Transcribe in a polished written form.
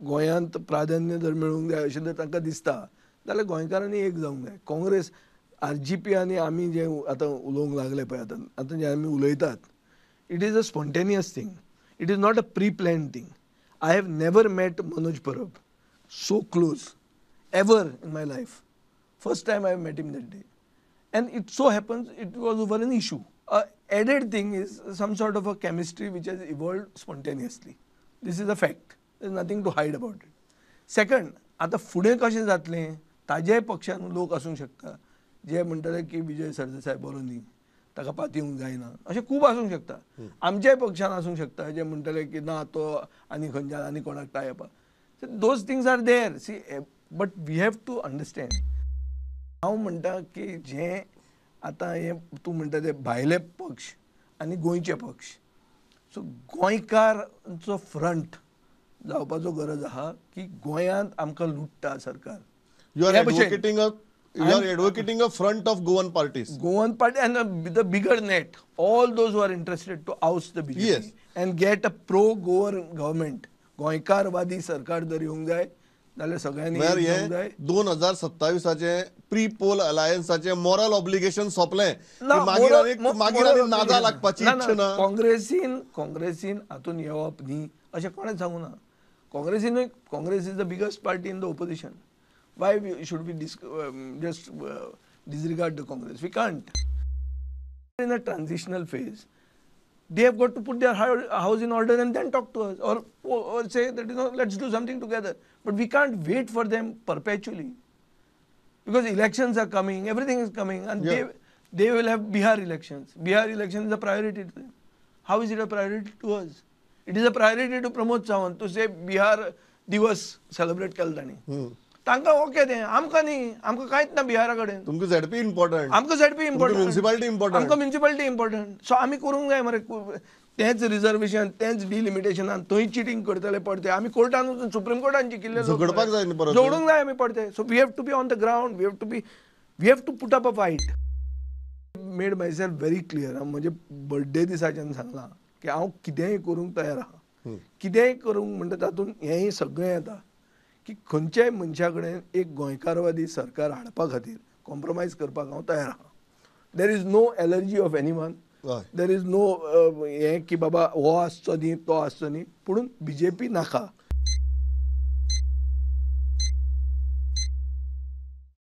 गोंयांत प्राधान्य जर मेळूंक जाय अशें जर तांकां दिसता जाल्यार गोंयकारांनी एक जावंक जाय. काँग्रेस RGP आनी आमी जे आतां उलोवंक लागले पळय, आतां आतां जे आमी उलयतात, it is a spontaneous thing, it is not a pre plan thing. I have never met Manoj Parab so close ever in my life. First time I met him that day, and it so happens it was over an issue. Added thing is some sort of a chemistry which has evolved spontaneously. This is a fact. There is nothing to hide about it. Second, आतां फुडें कशें जातलें ताजेय पक्षान लोक आसूंक शकता जे म्हणटले की विजय सरदेसाय बरो न्ही, ताका पातयेवंक जायना, अशें खूब आसूंक शकता. आमच्याय पक्षान आसूंक शकता जे म्हणटले की ना तो आनी खंयच्यान आनी कोणाक tie up. Those things are there. See, but we have to understand. हांव म्हणटा की जें आतां हें तूं म्हणटा ते भायले पक्ष आनी गोंयचे पक्ष, सो गोंयकारांचो फ्रंट जावपाचो गरज आहा की गोंयांत आमकां लुट्टा सरकार. You are advocating a front of Goan parties. Goan party and the bigger net, all those who are interested to oust the BJP, yes, and get a pro-Goan government. गोंयकारवादी सरकार जर येवंक जाय जाल्यार सगळ्यांनी येवंक जाय. 2027 प्री पोल अलायन्साचे मॉरल ऑब्लिगेशन सोंपलें, मागीर आनी नादा लागपाची इच्छा ना. काँग्रेसीन हातून येवप न्ही अशें कोणें सांगू ना. काँग्रेसीन, Congress is the biggest party in the opposition. Why we should we just disregard the Congress? We can't. In a transitional phase, they have got to put their house in order and then talk to us, or say that, you know, let's do something together. But we can't wait for them perpetually, because elections are coming, everything is coming, and yeah, they will have Bihar elections. Bihar election is a priority to them. How is it a priority to us? It is a priority to Pramod Sawant to say Bihar Divas celebrate केलो तांणी. तांकां okay तें, आमकां न्ही, आमकां कांयच ना बिहारा कडेन. तुमकां झेडपी इम्पॉर्टंट, आमकां झेडपी इम्पॉर्टंट, म्युनिसिपालिटी इम्पॉर्टंट, आमकां म्युनिसिपालिटी इम्पॉर्टंट. सो आमी करूंक जाय मरे तेंच रिजर्वेशन, तेंच डिलिमिटेशनान, थंय चिटींग करतले परते. आमी कोर्टान वचून सुप्रीम कोर्टान जिखिल्ले, झगडपाक जाय न्ही परत, झगडूंक जाय आमी परते. So we have to be on the ground, we have to put up a fight. Made myself very clear. हांव म्हजे बर्थडे दिसाच्यान सांगलां की हांव कितेंय करूंक तयार आहा. कितेंय करूंक म्हणटा तातूंत हेंय सगळें येता की खंयच्याय मनशा कडेन एक गोंयकारवादी सरकार हाडपा खातीर कॉम्प्रोमायज करपाक हांव तयार आहा. There is no allergy of anyone, there is no हें की बाबा हो आसचो न्ही तो आसचो न्ही, पूण बीजेपी नाका.